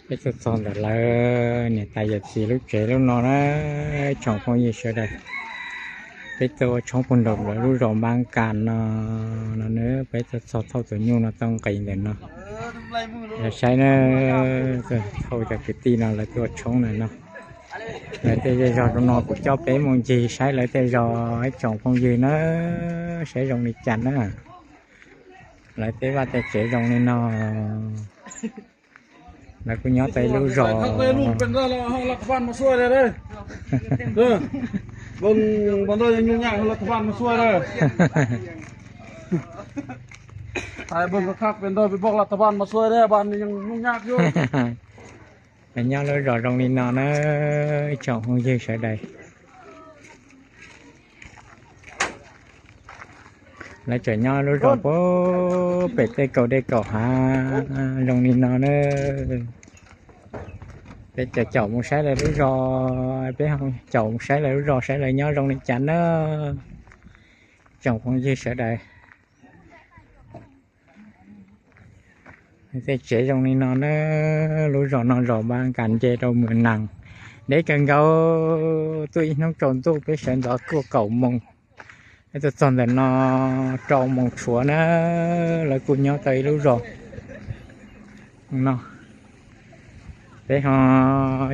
Peb tuaj txog ntawm lawv niam tais yawm txiv lub tsev lub no na, tsoom phooj ywg sawv daws. Peb tuaj ua tshoob puag nram lawv lub zos Npab Kas no, no na, peb tuaj txog thauj tus nyuj no tau nqis ntawm no. Yog saib na, thauj cov kwv tij no lawv tuaj ua tshoob ntawm no. Lawv tej zej zog rau no kuv coj peb mus ncig saib lawv tej zos ib tsoom phooj ywg na, saib zoo li cas na. Lawv tej vaj tej tsev zoo li no. Lawv kuj nyob tau ib lub zos. Lawv nyob lub zos zoo li no na, ib tsoom phooj ywg sawv daws. Lawv tseem nyob lub zos puag pem tej kaum dej kaum hav zoo li no na. Peb caum caum mus saib lawv lub zos, peb caum mus saib lawv lub zos saib lawv nyob zoo li cas na, tsoom phooj ywg sawv daws. Tej tsev zoo li no na, lub zos no zos Npab Kas nce rau Mws Nas, deb kawg nkaus, tuaj ib hnub tsaus ntuj peb sawv ntxov kuaj kaum moos, peb tuaj txog ntawm no rau moos tshuav na, lawv kuj nyob tau ib lub zos no. Peb ho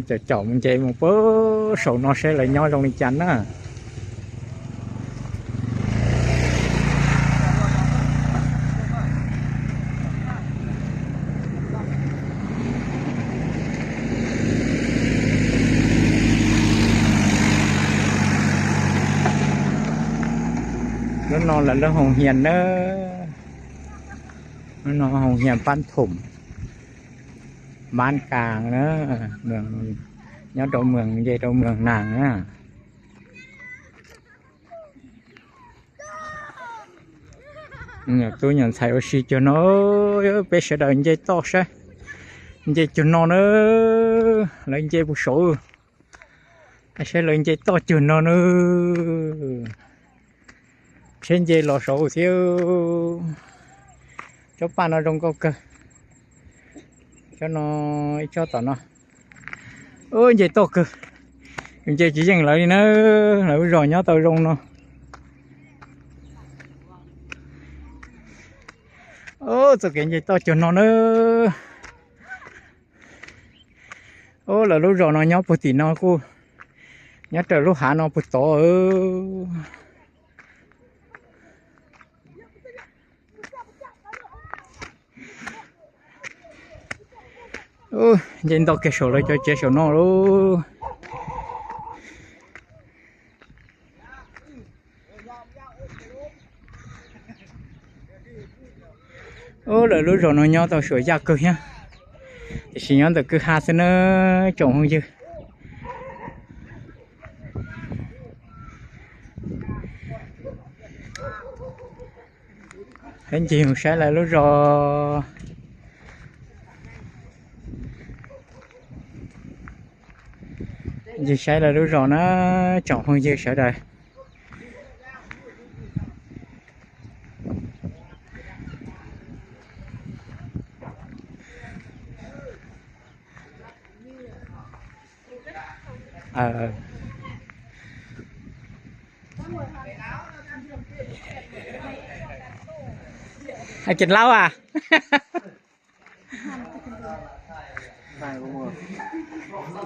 caum caum mus nce mus puag saum no saib lawv nyob zoo li cas na. Lub no lawv lub hoos hias na, lub no hoos hias Pab Thoom, Npab Kas na, nyob rau Mws Nas, nce rau Mws Nas na. Nyuam tub nyuam ntxhais ua si cuag no, peb sawv daws nce toj saib, nce cuag no na, lawv nce puag saud, saib lawv nce toj cuag no na. Tsheb nce los saud thiab. Tsob paj no zoo nkauj kawg, tsob no, ib tsob tom no. Ub, nce toj kawg, nce tsis yeej lawv li na, lawv lub zos nyob tau zoo no. Ub, txoj kev nce toj cuag no na. Ub, lawv lub zos no nyob puag tim no kuj nyob raws lub hav no puag tod. Nce ntau kiag saum lawv cov tsev saum no lauj. Ub, lawv lub zos no nyob tau suam yaj kawg thiab, tiam sis nyob ntawm kwj ha xwb na tsoom phooj ywg. Peb ncig mus saib lawv lub zos, ncig saib lawv lub zos na tsoom phooj ywg sawv daws. Hais kiv laub a.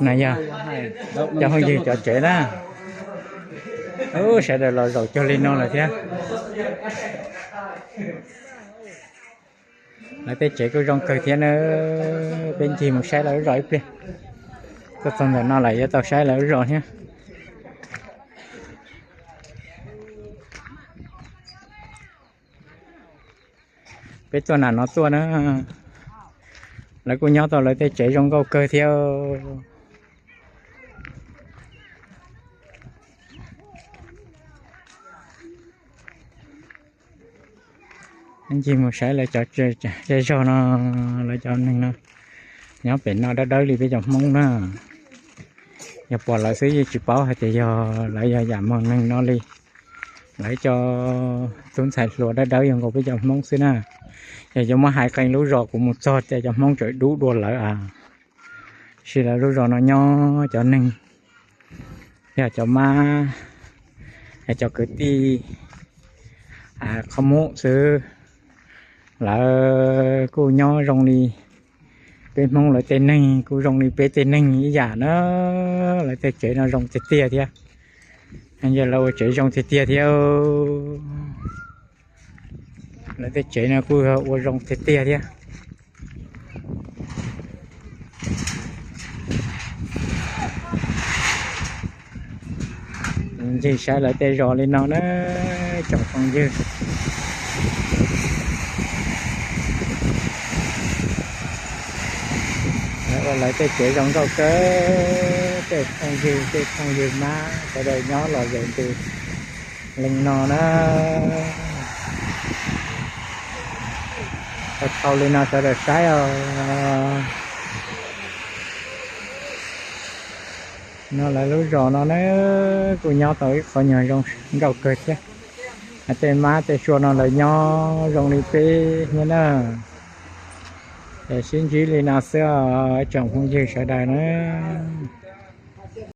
No yog cov phooj ywg cov tsev na. Ub, sawv daws los zaum cuag li no lawm thiab. Lawv tej tsev kuj zoo kawg thiab na. Peb ncig mus saib lawv lub zos ib pliag. Tuaj txog ntawm no lawm yuav tau saib lawv lub zos thiab. Peb tuaj nram no tuaj na, lawv kuj nyob tau lawv tej tsev zoo nkauj kawg thiab. Ncig mus saib lawv cov zej zog no, lawv cov neeg no nyob pem no dawb dawb li peb cov Hmoob na. Yog pom lawv xwb yeej tsis paub hais tias yog lawv yog yam muag neeg no li. Lawv cov tub ntxhais hluas dawb dawb yog nkaus peb cov Hmoob xwb na. Yog yuav muab hais qee lub zos kuv mus txog ces cov Hmoob tseem dub dua lawv a. Sis lawv lub zos no nyob cov neeg, yog cov mab, cov kwv tij qhov muv xwb. Lawv kuj nyob zoo li peb Hmoob lawv tej neeg, kuj zoo li peb tej neeg ib yam na. Lawv tej tsev no zoo tiag tiag thiab. Yog lawv ua tsev zoo tiag tiag thiab. Lawv tej tsev no kuj ua zoo tiag tiag thiab. Ncig saib lawv tej zos li no na, tsoom phooj ywg. Lawv ua lawv tej tsev zoo nkauj kawg, tej phooj ywg, tej phooj ywg mab sawv daws nyob los zem ntws li no na. Tau li no sawv daws saib os. No lawv lub zos no na, kuj nyob tau ib qho nyuag zoo nkauj kawg thiab. Tej mab tej sua no lawv nyob zoo li peb thiab na. Es sib ntsib li no xwb os tsoom phooj ywg sawv daws na.